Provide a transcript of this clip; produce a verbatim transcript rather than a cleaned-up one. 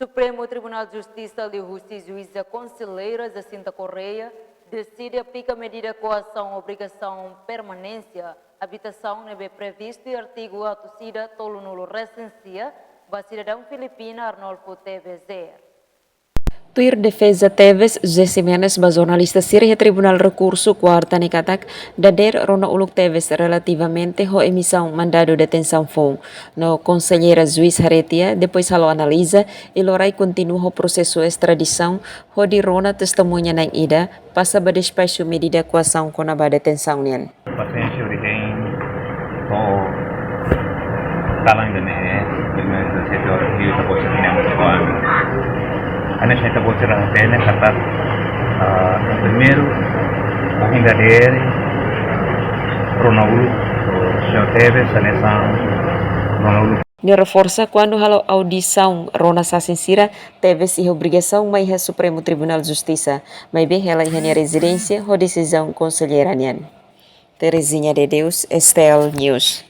Supremu Tribunál Justisa liuhusi juíza konselleira Jacinta Correia deside aplika medida koasaun obrigasaun permanénsia habitasaun ne'ebé previstu iha artigu atus ida tolunulu resin sia ba sidadaun Filipina Arnolfo Teves Junior. Tuir defeza Teves, José Ximenes ba jornalista sira iha Tribunál Rekursu Kuarta ne'e katak, dadeer rona uluk Teves relativamente ho emisaun mandadu detensaun foun. No konselleira juís haree tiha, depois halo analiza, i loraik kontinua ho prosesu estradisaun, hodi rona testemuña na'in ida, pasa ba despaxu medida koasaun kona-ba detensaun nian. Pasiénsia ida-ne'e ho kalan ida-ne'e, primeiru, dezasete oras, liu ita-boot sira-nia mós ho ami. Hanesan ita-boot sira hatene katak, ah, primeiru, ohin dadeer, rona uluk, señór Teves, hanesan rona uluk. Nia reforsa kuandu halo audisaun rona sasin sira, Teves iha obrigasaun mai iha Supremu Tribunál Justisa, maibé hela iha nia rezidénsia ho desizaun konselleira nian. Terezinha de Deus, S T L News.